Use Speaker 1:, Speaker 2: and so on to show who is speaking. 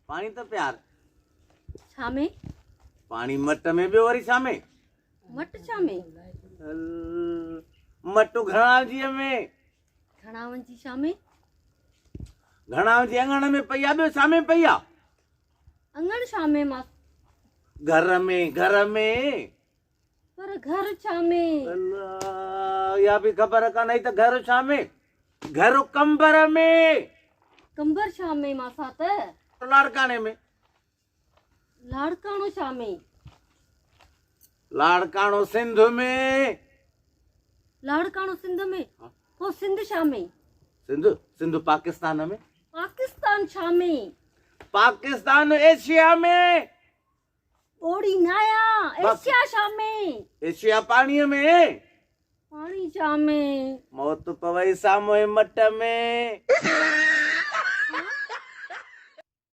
Speaker 1: پاڻي ته پيار.
Speaker 2: ڇا ۾؟
Speaker 1: پاڻي مٽ ۾ ٻيو وري ڇا ۾؟
Speaker 2: مٽ ڇا ۾؟
Speaker 1: مٽ گهڻاوجيء ۾.
Speaker 2: گهڻاونجي ڇا ۾؟
Speaker 1: گهڻاونجي اڱڻ ۾ پئي آ ٻيو ڇا ۾ پئي آ؟
Speaker 2: اڱڻ ڇا ۾ مان؟
Speaker 1: گهر ۾ گهر ۾.
Speaker 2: پر گهر ڇا ۾؟
Speaker 1: الا اها به خبر ڪانهي ته گهر ڇا ۾؟ گهر قمبر ۾.
Speaker 2: قمبر ڇا ۾ ماسات؟
Speaker 1: لاڙڪاڻي ۾.
Speaker 2: لاڙڪاڻو ڇا ۾؟
Speaker 1: لاڙڪاڻو سنڌ ۾.
Speaker 2: لاڙڪاڻو سنڌ ۾؟ پوء سنڌ ڇا ۾؟
Speaker 1: سنڌ، سنڌ پاڪستان ۾.
Speaker 2: پاڪستان ڇا ۾؟
Speaker 1: پاڪستان ايشيا ۾.
Speaker 2: ٻوڙي ناهيان، ايشيا ڇا ۾؟
Speaker 1: ايشيا پاڻيء ۾.
Speaker 2: پاڻي ڇا ۾؟
Speaker 1: موت پوئي سامهون مٽ ۾.